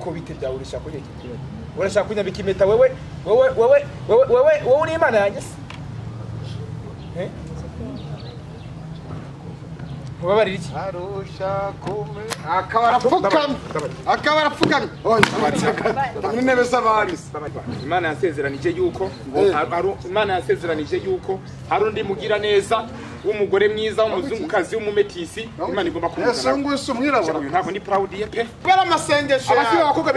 Ko bite byawe urashaka kunyambika impeta? Urashaka kunyambika impeta wewe wewe wewe wewe wewe wowe uri Imana yanjye se? Eh? Mubabarira iki? Arusha kume akaba arapfukamye akaba arapfukamye oya muri ntebe z'abandi. Imana yasezeranije yuko Imana yasezeranije yuko hari undi mugira neza w'umugore mwiza w'umuzungukazi w'umumetisi Imana igomba kumuzana. Ese nguyu umwirabura ntabwo ni proud ye pe. Kubera amasengesho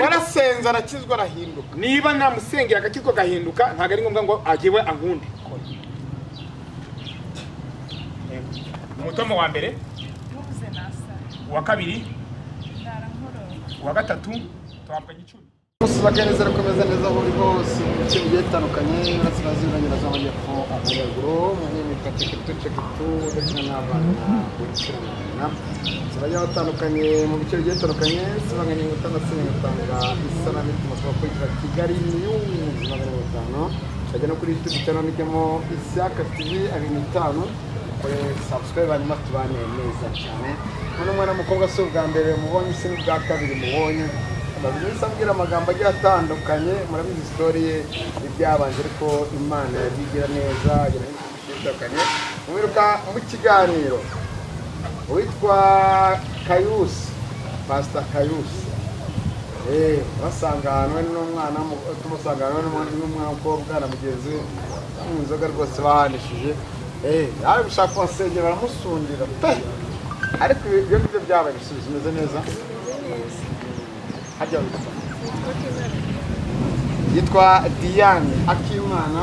warasenze arakizwa arahinduka. Niba namusengera agakizwa agahinduka ntabwo ari ngombwa ngo agiwe ankunde. Umutomo wa mbere, uwa kabiri, uwa gatatu, twabwa gicumi. Musubakeneza rukomeza neza aho uri hose mu bice bigiye bitandukanye, Iburasirazuba, Iburengerazuba, Amajyepfo, Amajyaruguru, mu mipaka ndetse n'abana gukiranana. Turajya batandukanye mu bice bigiye bitandukanye, sibanganye gutanga isanamitima twakurikira Kigali News 500. Turajya no kuri YouTube channel nijyamo Isiaka TV 25. Kore subscribe hanyuma tubane neza cyane. Hano mwana mukobwa si ubwa mbere mubonye, si ubwa kabiri mubonye. Amaze ambwira amagambo agiye atandukanye, murabizi story ye ibyabanje ariko Imana yabigira neza agera bitandukanye. Mwiruka mu kiganiro witwa Kayusi, Pastor Kayusi. Basanga ahantu n'umwana tumusanga ahantu n'umwana w'umukobwa na mugenzi we mu nzoga rwose bahanishije. Yaje gushaka kubasengera baramusundira pe. Ariko ibyo ngibyo byabaye ibisubizo bimeze neza. Hajya witwa yitwa Diane Akimana,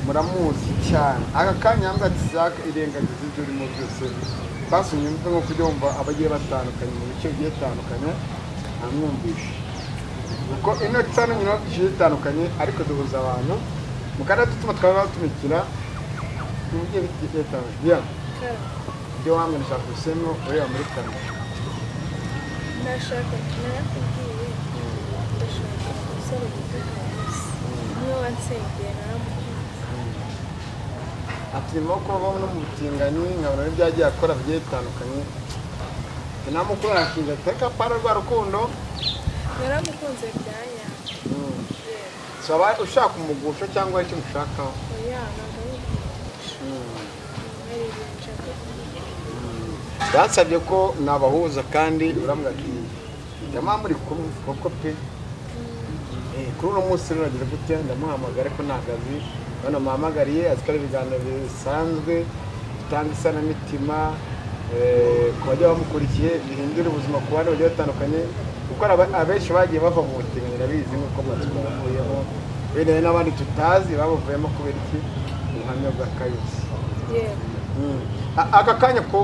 muramuzi cyane. Aka kanya yambwa ati Isaac irengagiza ibyo urimo byose. Basi unyumve nko kubyumva abagiye batandukanye mu bice bigiye bitandukanye amwumvisha. Kuko ino tsano nyina bigiye bitandukanye ariko duhuza abantu. Mukana tutuma twaba tumikira mugiye bigiye bitandukanye. Ibyo wambwe nashaka gusemo ureba muri kamera. Nashaka narakubwiye ndashaka umusore witwa Kayusi niwe wansengera naramukunze. Ati ndimo kubaho no mu butinganyi nkabona n'ibyo yagiye akora bigiye bitandukanye. Namukuru arashinja teka para rwa rukundo. Naramukunze byanya. So aba ushaka umugusho cyangwa icyo mushakaho? Oya ntabwo ari umugusho. Hari ibintu nshaka kumenya. Bansabye ko nabahuza kandi urambwira ati jamaa muri kumwe koko pe. Kuri uno munsi rero nagize gute ndamuhamagara ariko ntabwo azi. Bano muhamagariye azi ko ari ibiganiro bisanzwe bitanga isanamitima ku bajya bamukurikiye bihindura ubuzima ku bandi bagiye batandukanye kuko abenshi bagiye bava mu butinganyi ndabizi nk'uko Matsiko yavuyemo wenda hari n'abandi tutazi babuvuyemo kubera iki ubuhamya bwa Kayusi. Aka kanya ko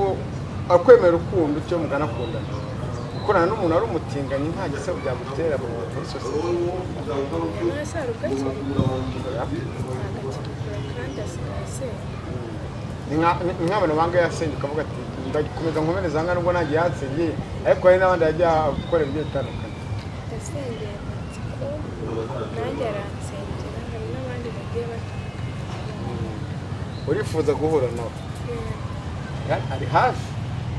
akwemera urukundo icyo mugana akundana gukorana n'umuntu ari umutinganyi nta gisebo byagutera muri sosiyete. Ni nk'abantu banga yasenye ukavuga ati ndakomeza nkomereza hano nubwo ntagiye yansengeye ariko hari n'abandi yajya gukora ibigiye bitandukanye. Yasengeye Matsiko nanjye aransengera hari n'abandi bagiye batandukanye. Urifuza guhura nawe? Ari hafi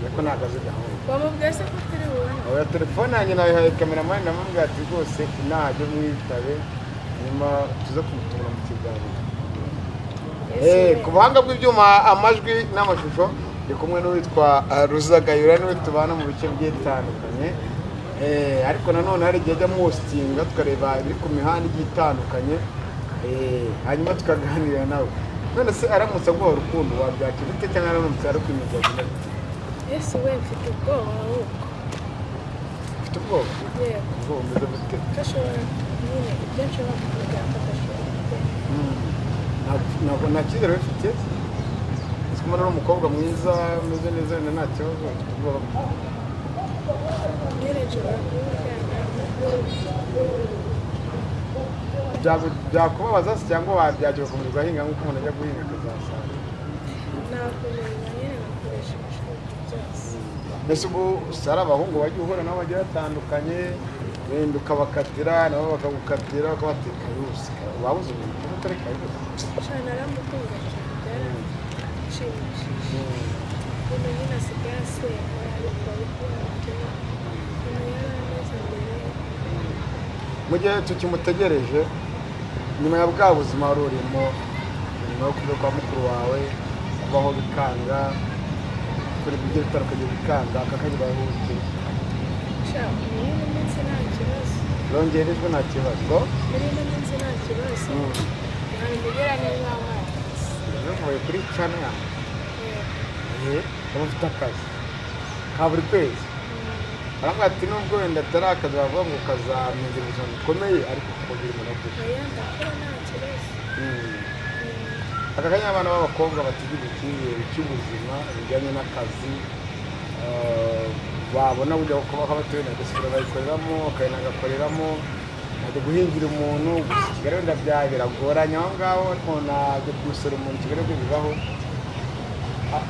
ariko ntabwo azi gahunda. Wamubwiye se ko turi bubone? Oya telefone yanjye nayihaye kameramani ndamubwira ati rwose najye mwitabe nyuma tuze kumutumira mu kiganiro. Ku buhanga bw'ibyuma amajwi n'amashusho ndi kumwe n'uwitwa Ruzagayura niwe tubana mu bice bigiye bitandukanye. Ariko nanone hari igihe ajya muhositinga tukareba ibiri ku mihanda igiye itandukanye hanyuma tukaganira nawe. None se aramutse aguha urukundo wabyakira ute cyangwa aramutse arukwimeza bite? Yesu we mfite ubwoba ahubwo. Ufite ubwoba? Yego. Ubwoba bumeze bute? Ko ashobora nyine ibyo nshobora kuvuga ko adashobora gukora. Ntabwo nta cyizere wifitiye? Uzi ko mbona ari umukobwa mwiza umeze neza wenda nta kibazo ufite ubwoba. Nyine nshobora kumujyana. Byakubabaza se cyangwa wabyakira ugakomeza ugahinga nk'uko umuntu ajya guhinga akazasarura? Nakomeza nyine ngakoresha ibishoboka byose. Mbese ubwo ari abahungu bajya uhura nabo bagiye batandukanye wenda ukabakatira nabo bakagukatira bakabati Kayusi wabuze umuntu utari Kayusi? Sha naramukunda cyane byaranshimishije. Ukuntu nyine asigaye asenga ariko ukuntu yari ameze mbere. Mu gihe tukimutegereje, nyuma ya bwa buzima wari urimo, nyuma yo kuva kwa mukuru wawe, kubaho bikanga, gukora ibyo bitandukanye bikanga, aka kanya ubayeho ute? Sha, muri ino minsi nta kibazo. Rongerejwe nta kibazo. Muri ino minsi nta kibazo. Nta mugera neza wampaye akazi. Bivuye kuri channel yawe. Uba ufite akazi ka buri kwezi. Aravuga ati nubwo wenda atari akazi bavuga ngo kazameze ubuzima bukomeye, ariko kuko biri mu nabwo. Oya, ndakora nta kibazo. Aka kanya abana b'abakobwa batigira icyizere cy'ubuzima bijyanye n'akazi, babona burya kuba batuye na gasura bayikoreramo, akagenda agakoreramo, ajya guhingira umuntu, gusa Kigali wenda biragoranye aho ngaho, ariko najya gusura umuntu Kigali byo bibaho.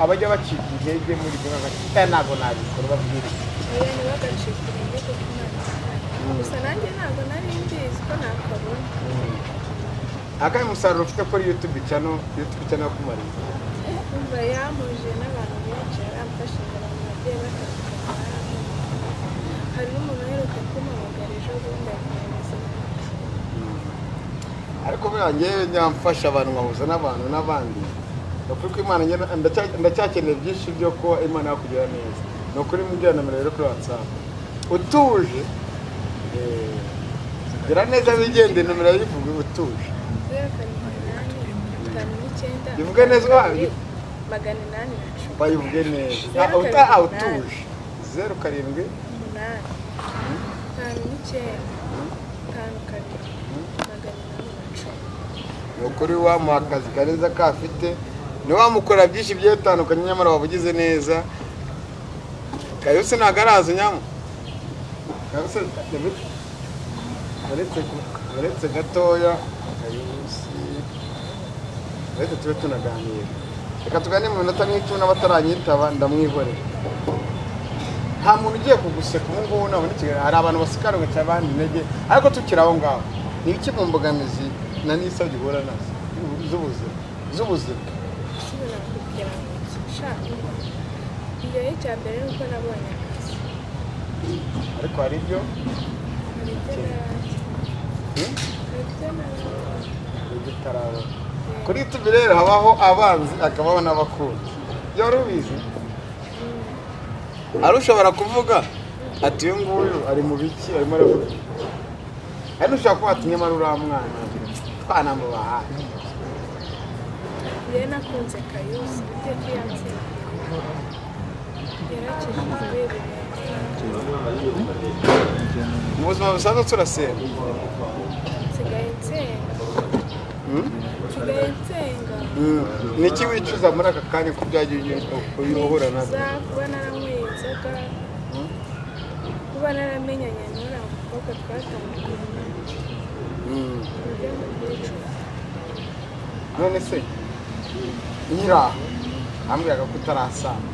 Abajya bacika intege muri ibyo ngibyo, ntabwo nabikora babwira. Oya, ntibagacike intege kuko Imana ihari. Gusa nanjye ntabwo nari mbizi ko nakabona. Akahe musaruro ufite kuri YouTube channel, YouTube channel yakumariye? Umva, yampuje n'abantu benshi, yaramfashije, abantu bagiye batandukanye barampamagaye. Hari n'umuntu uheruka kumpamagara ejo bundi akambaza. Ariko buriya njyewe nyamfasha abantu nkahuza n'abantu n'abandi. Ni ukuri ko Imana ndacyakeneye byinshi byo kuba Imana yakugirira neza. Ni ukuri mbwira nomero rero kuri WhatsApp. Utuje, gira neza wigende, nomero yivuge utuje. 0 7 8 5 9 Bivuge neza 2 810. Bayivuge neza. Zeru karindwi Utuje. 0 7 8 5 9 5 2 810. Ni ukuri wamuha akazi kaneza kafite, ni wamukora byinshi bigiye bitandukanye, nyamara waba ugize neza. Kayose ntabwo araza nyamo. Kayose uretse gatoya, Kayose uretse tube tunaganira. Reka tuganire mu minota nk'icumi n'abataranyitaba ndamwihorera. Nta muntu ugiye kuguseka ubu ngubu nabona ikiganiro, hari abantu basikara ugaca abandi intege, ariko tukiri aho ngaho. Ni ibiki mu mbogamizi na n'isabye uhura nazo z'ubuzima? Nsubira kugira ngo sha, igihe cya mbere ni uko nabonye akazi. Ariko hari ibyo Hari ibyo narangiye. Hari ibyo narangiye. Ibyo utarabona. Kuri YouTube rero habaho abanzi hakabaho n'abakunzi. Ibyo wari ubizi? Hari ushobora kuvuga ati uyu nguyu ari mu biki, arimo aravuga. Hari n'ushobora kuba ati nyamara uriya mwana twanamuba hafi. Njyewe nakunze Kayusi, iteka iyo ansengera. Yarakijijwe birenze. Mu buzima busanzwe turasenga. Nsigaye nsenga. Nsigaye nsenga. Ni iki wicuza muri aka kanya ko byagiye uhura nabyo? Nicuza kuba naranyweye inzoga, kuba naramenyanye n'uriya mukobwa twatandukanye. Nibyo mbyicuza. None se nyiraho ambwiraga ko utarasanga,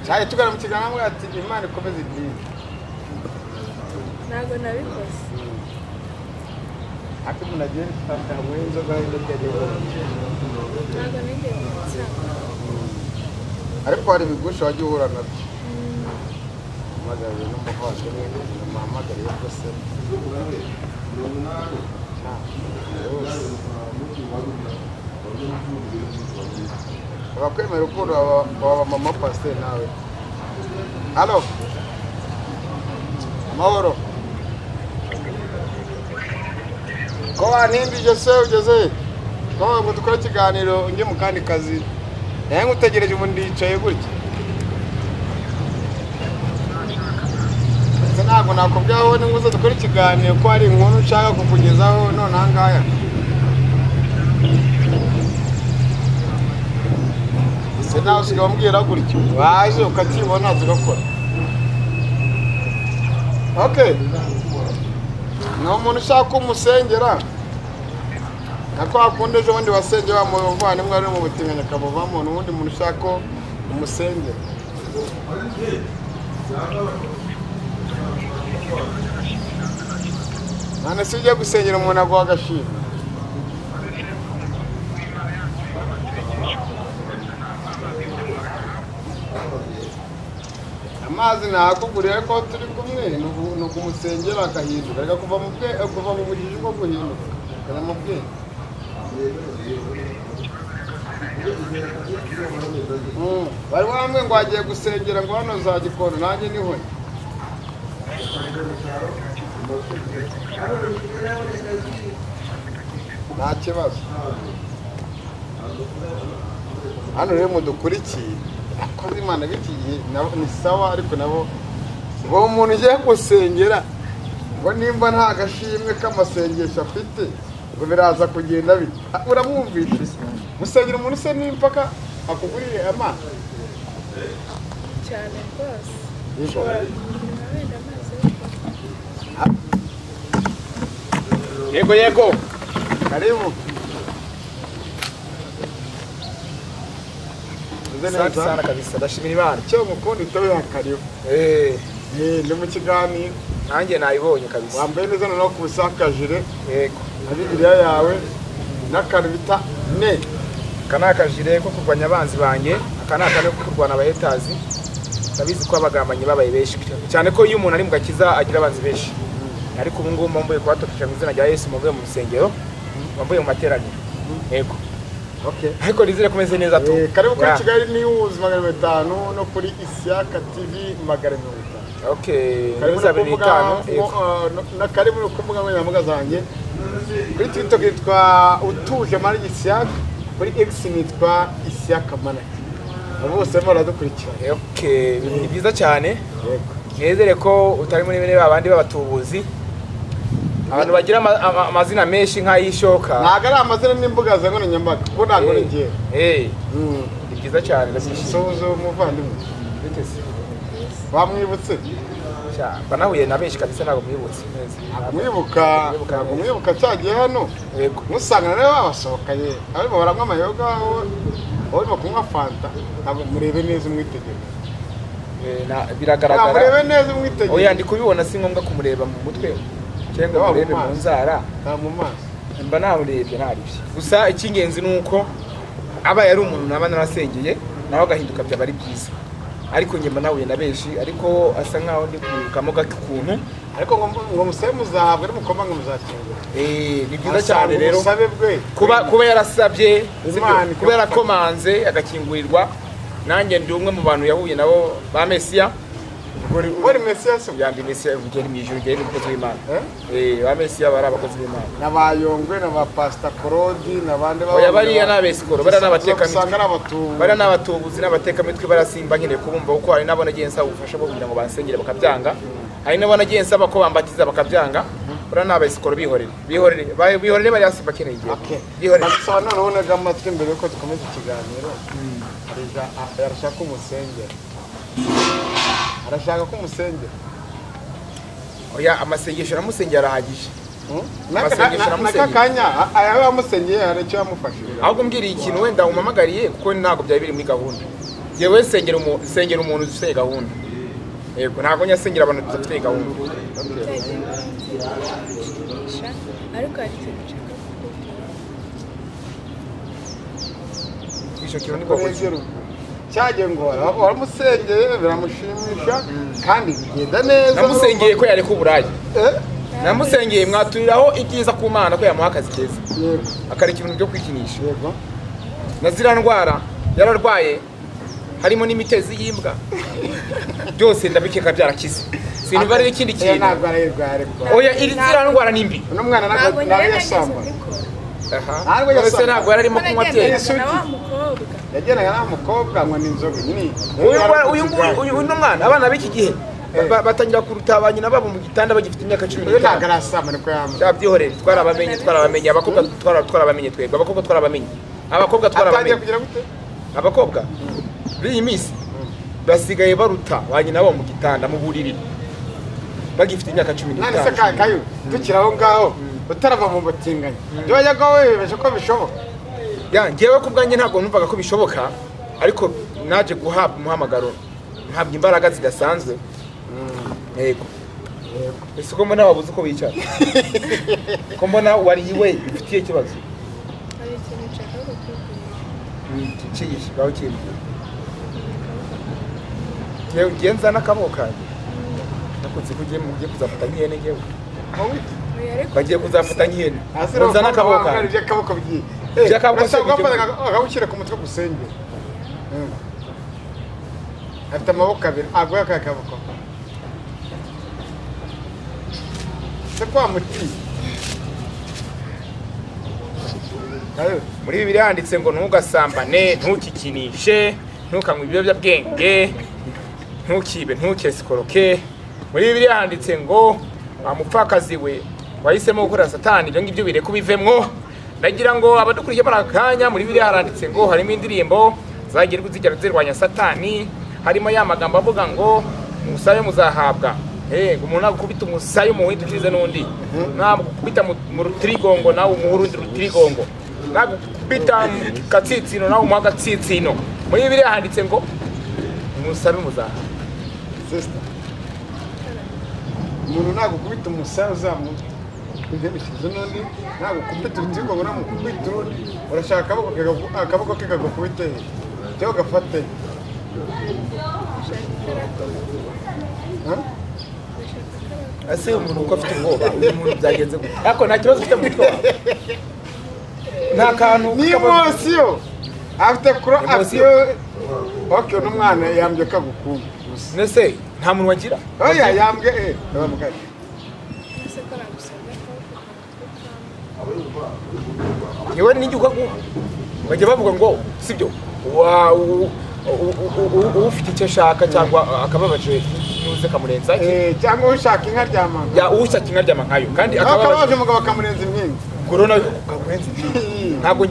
cyane tugana mu kiganiro ambwira ati Imana ikomeze idini. Ntabwo nabikoze. Ariko umuntu agiye yanyweye inzoga Ntabwo nigeze nsanga. Ariko hari ibigusha wajya uhura nabyo. Mpamagariye n'umuvandimwe, namuhamagariye rwose. Abakwemera urukundo baba mama pasiteri nawe. Halo, amahoro. Ko wantindije se ugeze? Ko ngo dukore ikiganiro njye mu kandi kazi. Naye ngutegereje ubu ndicaye gutya. Ese ntabwo nakubwira aho ni nguze dukore ikiganiro ko hari inkuru nshaka kukugezaho none aha ngaya. Ese nawe usigaye umbwira gutyo, waje ukakibona tugakora. Okay. Ni umuntu ushaka ko umusengera, nka kwa kundi ejo bundi wasengeye wa muvandimwe wari mu butinganyi akabuvamo, ni uwundi muntu ushaka ko umusengera. None se ugiye gusengera umuntu aguha agashimwe? Amazi nakuguriye ko turi kumwe ni ukumusengera agahinduka, reka kuva mu bwe kuva mu bujiji bwo guhinduka akajya mu bwenge. Bari bamwe ngo agiye gusengera ngo hano za Gikondo nanjye niho. Nta kibazo. Hano rero mudukurikiye akoze Imana biki ni sawa, ariko nabo ngo umuntu ugiye gusengera ngo nimba nta gashimwe k'amasengesho afite ngo biraza kugenda bite? Uramwumvishe musengera umuntu se n'impaka akugurire amazi cyane rwose. Ushobora kugurira wenda amazi yo kunywa. Yego yego, karibu. Asante sana kabisa, ndashimira Imana. Icyo mukunda itabe karibu. Ni mu kiganiro nanjye nayibonye kabisa. Wambaye neza noneho ku busakajire. Yego. Na Bibiliya yawe n'akantu bita ne. Aka ni akajire ko kurwanya abanzi banjye, aka ni akajire ko kurwanya abahetazi. Ndabizi ko abagambanyi babaye benshi cyane ko iyo umuntu ari mu gakiza agira abanzi benshi. Ariko ubu ngubu mbaye kubatokesha mu izina rya Yesu, mbaye mu rusengero, mbaye mu materaniro. Yego. Okay. Ariko nizere kumeze neza tu. Karibu kuri Kigali News 500 no kuri Isiaka TV 500. Okay. Karibu 500 na karibu ku mbuga nkoranyambaga zanjye. Kuri TikTok nitwa Utuje Manager Isiaka, kuri X nitwa Isiaka Manager. Abo bose baradukurikira. Okay, ni byiza cyane. Yego. Nizere ko utari muri bene babandi babatubuzi. Abantu bagira amazina menshi nk'ayishoka. Ntago ari amazina n'imbuga za nkoranyambaga kuko ntago ari njyewe. Ni byiza cyane ndashishimye. Suhuza umuvandimwe. Biteze. Wamwibutse? Mba nahuye na benshi kabisa ntabwo mwibutse neza. Mwibuka, ntabwo mwibuka cyagiye hano. Yego. Musanga nawe babasohokanye. Ariko baranywa amayoga, barimo kunywa fanta. Ntabwo murebe neza umwitegereze. Biragaragara. Murebe neza umwitegereze. Oya ndi kubibona si ngombwa kumureba mu mutwe. Cyangwa murebe mu nzara. Nta mu maso. Mba namurebye naribye. Gusa icy'ingenzi ni uko aba yari umuntu naba narasengeye nawe agahinduka byaba ari byiza. Ariko njye mba nahuye na benshi ariko asa nkaho ndi kwibukamo gake ukuntu. Ariko ngo musabe muzahabwa ari mukoma ngo muzakingura. Ni byiza cyane rero. Musabe bwe. Kuba yarasabye, kuba yarakomanze agakingurirwa. Nanjye ndi umwe mu bantu yahuye nabo ba Mesiya. Uri Mesiya se? Yandi Mesiya ugera mu ijuru ugera umukozi w'Imana. Ba Mesiya bari abakozi b'Imana. N'abayongwe n'aba Pastor Claude n'abandi ba. Oya bariya n'abesikoro bari n'abateka. Bari n'abatubuzi n'abateka mitwe barasimba nkeneye kubumva kuko hari nabo nagiye nsaba ubufasha bwo kugira ngo bansengere bakabyanga. Hari nabo nagiye nsaba ko bambatiza bakabyanga. Bari n'abesikoro bihorere. Bihorere bihorere bari asimba keneye igihe. Bihorere. Basaba noneho nega amatwi mbere yuko dukomeza ikiganiro. Arashaka umusengera. Arashaka ko umusengera. Oya amasengesho namusengera arahagije. Amasengesho namusengera. Nakakanya ayawe yamusengeye hari icyo yamufashije. Ahubwo mbwiriye ikintu wenda umamagariye kuko ntabwo byari biri muri gahunda. Yewe sengera umuntu sengera umuntu ufite gahunda. Yego ntabwo nyasengera abantu tudafite gahunda. Ariko hari ikintu nshaka kukubwira. Icyo kintu ni koko. Cyagiye ngo waramusengeye biramushimisha kandi bigenda neza. Namusengeye ko yareka uburaya. Namusengeye mwaturiraho ibyiza ku Mana ko yamuha akazi keza. Yego. Akareka ibintu byo kwikinisha. Yego. Na ziriya ndwara yararwaye harimo n'imitezi y'imbwa. Byose ndabikeka byarakize. Sinumva rero ikindi kintu. Ntabwo arayirwaye. Oya iri ziriya ndwara ni mbi. Uno mwana ntabwo yasamba. Aha. Ese ntabwo yararimo kunywa byeri. Yagendaga na mukobwa ngo ni inzoga nyine. Uyu mwana abana b'iki gihe batangira kuruta ba nyina babo mu gitanda bagifite imyaka 15. Ntabwo arasama niko yambaye. Byabyihorere twarabamenye twarabamenye abakobwa twarabamenye twebwe abakobwa twarabamenye. Abakobwa twarabamenye. Atangiye kugira gute? Abakobwa b'iyi minsi basigaye baruta ba nyina babo mu gitanda mu buriri bagifite imyaka 15. None se kayo tukiri aho ngaho utarava mu butinganyi. Byo wajyaga wibeje ko bishoboka. Ya ngewe ku bwanjye ntabwo numvaga ko bishoboka ariko naje guhabwa umuhamagaro ntabwo imbaraga zidasanzwe. Yego. Ese ko mbona wabuze uko wicara? Ko mbona wariwe bifitiye ikibazo? Hari ikintu nshaka kukubwira. Kiyihe baho kimbwira. Ngiye nzana akaboko kanjye. Nakunze ko ugiye kuzafata nk'ihene ngewe. Bagiye kuzafata nk'ihene. Nzana akaboko kanjye. Iby'akaboko bigiye. Iby'akaboko se akawushyira ku mutwe gusengera. Afite amaboko abiri aguye akaboko. Se kwa muti. Muri Bibiliya handitse ngo ntugasambane, ntukikinishe, ntukanywe ibiyobyabwenge, ntukibe, ntukesikoroke. Muri Bibiliya handitse ngo wa mupfakazi we wahisemo gukora Satani, ibyo ngibyo bireke ubivemwo. Ndagira ngo abadukuriye muri aka kanya, muri Bibiliya haranditse ngo harimo indirimbo zagiye zijya zirwanya Satani, harimo ya magambo avuga ngo musabe muzahabwa. Umuntu nagukubita umusayo muhindukirize n'undi, nagukubita mu rutirigongo nawe umuhe urundi rutirigongo, nagukubita mu gatsitsino nawe umuhe agatsitsino. Muri Bibiliya handitse ngo musabe muzahabwa. Sister, umuntu nagukubita umusayo uzamuhindukirize n'undi, nagukubita urutirigongo nawe umukubite urundi. Urashaka akaboko ke kagukubite he? Cyangwa gafate he? Ese umuntu uko afite ubwoba, uyu muntu byagenze gute? Ariko nta kibazo ufite mu mutwe wawe. Nta kantu ni emosiyo afite kuro afite. Okay, n'umwana yambye kagukunda. Nese nta muntu wagira? Oya yambye ndabamugaye. Yewe ninjye ukaguha. Bajya bavuga ngo sibyo wa ufite icyo ashaka cyangwa akababaje nuze kamurenza cyangwa ushaka inka ryamanga. Ya ushaka inka ryamanga nkayo kandi akababaje umugabo akamurenza impinga. Corona kakurenza impinga. Ntabwo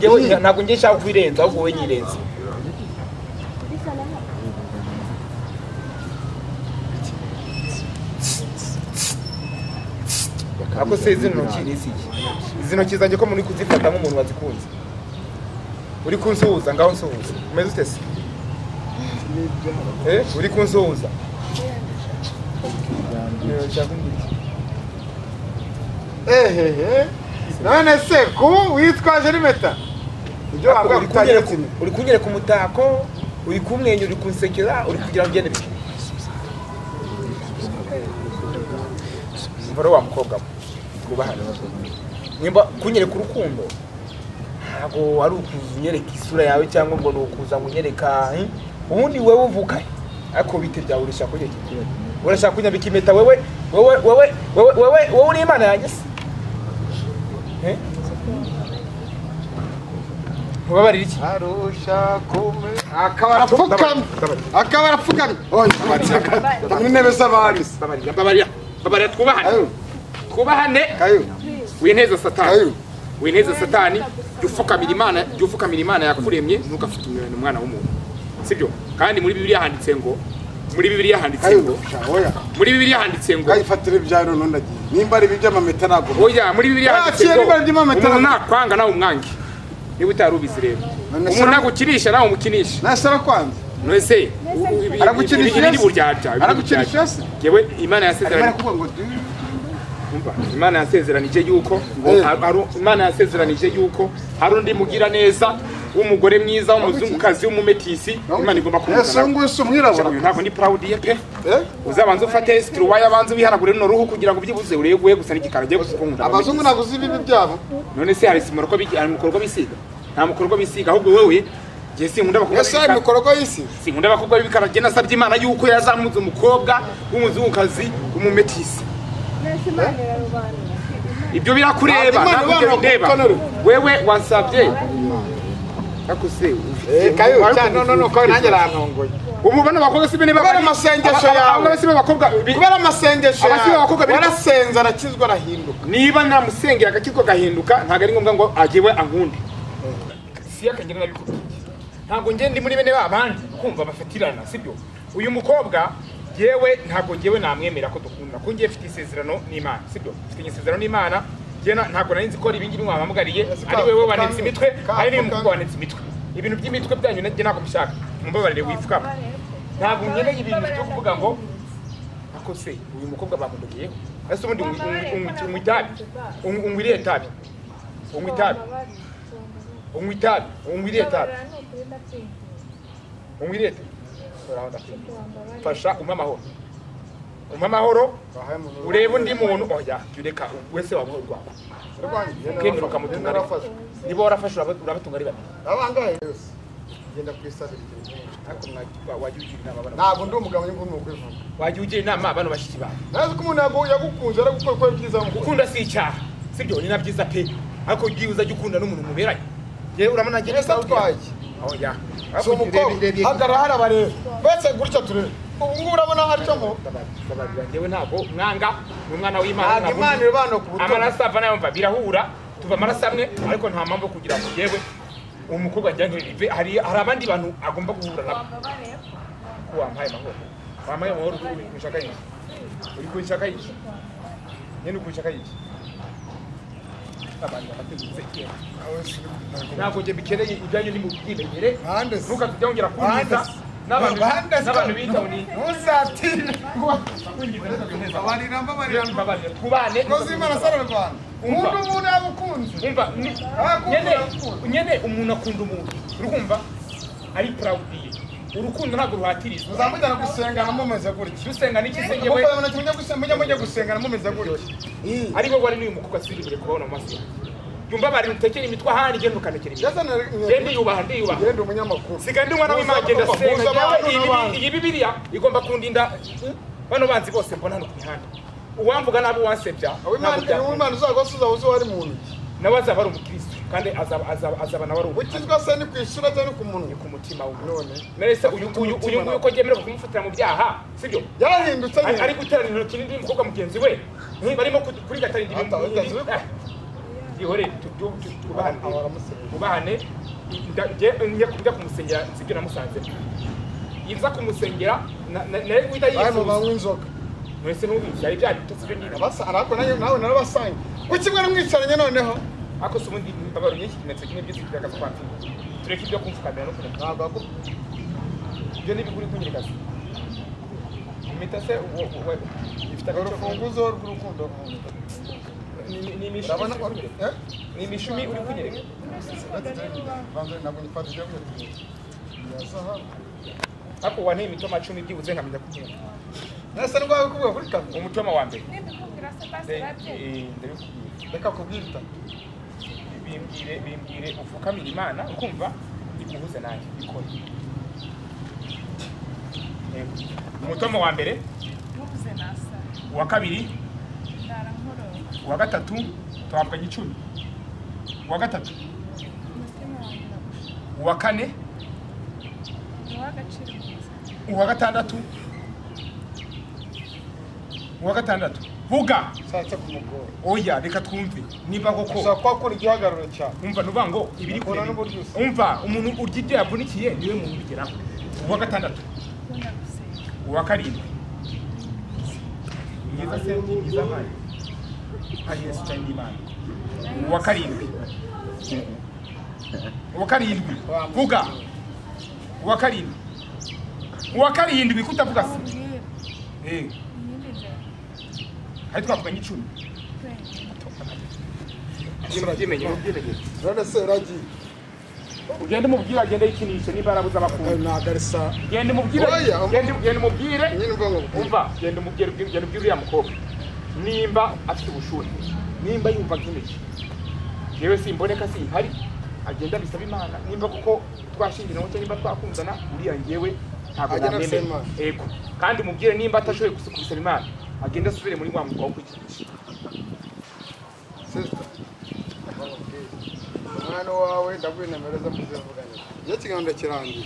ngewe nshaka kwirenza ahubwo wowe nyirenza. Ako se izi ntoki ni iki? Izi ntoki zanjye ko muri kuzifata nk'umuntu wazikunze. Uri kunsuhuza ngaho nsuhuza. Umeze ute se? Uri kunsuhuza. None se ku witwaje rimeta? Ibyo wabwa kutagira uri kunyereka umutako, uri kumwenyura, uri kunsekera, uri kugira ngende bike. Mvaro wa mukobwa twubahane. Nimba kunyereka urukundo ntabwo ari ukunyereka isura yawe cyangwa ngo nukuza ngunyereka ubundi wewe uvuka ariko bite byawe urashaka kunyereka urashaka kunyambika impeta wewe wewe wewe wewe wewe uri Imana yanjye se? Mubabarira iki? Arusha kume akaba arapfukamye akaba arapfukamye. Oya muri ntebe z'abandi. Babarira babarira twubahane. Twubahane. Wineza Satani. Wineza Satani, jya ufukamira Imana yakuremye, ntugafukamire umwana w'umuntu. Sibyo? Kandi muri Bibiliya handitse ngo muri Bibiliya handitse ngo muri Bibiliya handitse ngo ayifatire ibyaro none ndagiye. Nimba ari iby'amameta ntabwo. Oya muri Bibiliya handitse ngo umuntu nakwanga nawe umwange. Niba utari ubizi rero. Umuntu nagukinisha nawe umukinisha. Nasara kwanza. None aragukinisha ni buryarya. Aragukinisha se? Yewe Imana yasezeranye. Imana yasezeranije yuko Imana yasezeranije yuko hari undi mugira neza w'umugore mwiza w'umuzungukazi w'umumetisi Imana igomba kumuzana. Yesu ngusu mwirabura. Ntabwo ni proud ye pe. Uzabanza ufate struwaya abanze wihanagure no ruhu kugira ngo byibuze ureguye gusa n'igikara giye gukunda. Abazungu naguzi ibibi byabo. None se hari simoroko biki ari mukorwa bisiga. Nta mukorwa bisiga ahubwo wewe je sinkunda abakobwa. Yesu ari mukorwa yisi. Sinkunda abakobwa b'ibikara je nasabye Imana yuko yazamuza umukobwa w'umuzungukazi w'umumetisi. Ibyo birakureba ntabwo ndeba. Wewe wansabye akuse ufite kayo cyane no no ko nanjye rantongoye. Ubu bana bakobwa si bene kubera amasengesho yawe. Abasi b'abakobwa kubera amasengesho yawe warasenza arakizwa arahinduka. Niba namusengera agakizwa gahinduka ntabwo ari ngombwa ngo agiwe ankunde. Si yakagenda nabikubwiye. Ntabwo nge ndi muri bene babandi kumva bafatirana sibyo. Uyu mukobwa yewe ntabwo ngewe namwemera ko dukunda ko ngiye mfite isezerano n'Imana sibyo. Mfite isezerano n'Imana ngiye ntabwo nari nzi ko ibi ngibi mwabamugariye ari wewe wanetse imitwe ari n'uyu mukobwa wanetse imitwe. Ibintu by'imitwe byanyu nanjye ntabwo mbishaka. Mumbabarire wipfukama. Ntabwo nkeneye ibintu byo kuvuga ngo ako se uyu mukobwa bamundogeyeho. Ese ubundi unywa itabi, unywa irihe tabi, unywa itabi, unywa itabi, unywa irihe tabi, unywa irihe tabi. Uraho ndakwinginze. Fasha umpa amahoro. Umpa amahoro urebe undi muntu oya jya ureka wese wamuha urwawe. Ukemera ukamutunga ari niba warafashe urabatunga ari babiri. Abangahe yose genda kwisabira ikintu. Ariko wajya ugira inama abana. Ntabwo ndi umugabo nyine ni ukwivuga. Wajya ugira inama abana bashiki bawe. Nazi ko umuntu yagukunze aragukora ko ibyiza gukunda si icyaha. Sibyo ni na byiza pe. Ariko ugiye uzajya ukunda n'umuntu muberanye. Yewe urabona njye nese atwaye. Oya. So umukobwa hagarara harabareba. Bese gutya turebe. Ubu ngubu urabona haricamo. Ndabarira njyewe ntabwo mwanga ni umwana w'Imana ntabwo Imana ibana ku buto. Amaraso ava nayo mva birahura tuva amaraso amwe ariko nta mpamvu kugira ngo yewe umukobwa njya nkirive hari abandi bantu agomba guhura nabo. Ko wampaye amahoro. Wampaye amahoro uri kunshaka iki? Uri kunshaka iki? Nyene kunshaka iki? Abantu bateguze iki? Ntabwo nje bikeneye ibyanyu ni mubyimenyere. Nuka tujyongera kunyiza n'abantu bitaho ni ntuzatinde. Abarira mbabarira tubane. Kozi Imana sara Rwanda. Umuntu umuntu yagukunze. Umva nyene umuntu akunda umuntu. Urukumva ari proud ye. Urukundo ntabwo ruhatirizwa. Uzamujyana gusengana mumeze gutya. Dusenga n'iki se ngewe? Mujya gusengana mumeze gutya. Ariko wari n'uyu mukobwa siribure kubona mu maso. Yumva bari utekera imitwe ahandi genda ukanekera imitwe. Genda yubaha ndiyubaha. Genda umunyamakuru. Siga ndi umwana w'Imana genda senga. Iyi Bibiliya igomba kundinda bano banzi bose mbona hano ku mihanda. Uwamvuga nabi uwansebya. Uwimana uzagwasuza uzo wari mu ntoki. Nawe azaba ari umukristo kandi azaba nawe ari ukizwa se ni kwishura cyangwa ku munwa ni ku mutima we. None nese uyu nguyu ko ngemererwa kumufatira mu byaha sibyo yarahindutse nyine ari guterana intoki n'undi mukobwa mugenzi we barimo kuri gatari indi ihore tubahane njya kumusengera sibyo namusanze iza kumusengera nari guhita yifuza mwese n'ubizi ari bya bitotsi byo nyine basa arako nawe narabasanga kuki mwe mwicaranye noneho ako se ubundi mbabaro nyinshi kimetso kimwe byose kigaragaza ko amfite tureke ibyo kumfukamira no kureka ntabwo ibyo ni biguri kunyereka impeta se ifite urufunguzo rw'urukundo ni imishumi ni imishumi uri kunyereka ako wanteye imitoma 10 byibuze nkamenya kubyumva nasa ndwaye kuvuga kuri kamera umutoma wa mbere ndabikubwira reka kubwita bimbwire ufukamira Imana ukumva iguhuze nanjye bikore umutoma wa mbere muvuze nasa uwa kabiri uwa gatatu twavuganye 10 uwa gatatu uwa kane uwa gatandatu uwa gatandatu vuga satse kumugora oya reka twumve niba koko ushaka kwakora igihagararo cyawe umva nuvuga ngo ibiri kure umva umuntu urya ibyo yavunikiye niwe muntu ubigeraho uwa gatandatu uwa karindwi mwiza se mwiza mpaye ari Yesu cyangwa Imana uwa karindwi uwa karindwi vuga uwa karindwi uwa karindwi kutavuga se hari twavuganye 10 none se uragiye ugende umubwire agende yikinishe niba yarabuze abakunda genda umubwire genda umubwire umva genda umubwire genda ubwire uriya mukobwa nimba afite ubushuhe nimba yumva nkeneye yewe simboneka simpari agenda bisaba Imana nimba kuko twashingiranwe cyangwa nimba twakundana uriya ngewe ntabwo namwemera yego kandi umubwire nimba atashoboye kubisaba Imana agenda asubire muri wa mugabo kwikinisha sister umwana wawe ndaguye nomero ze muzivugane iyo kiganiro kirangije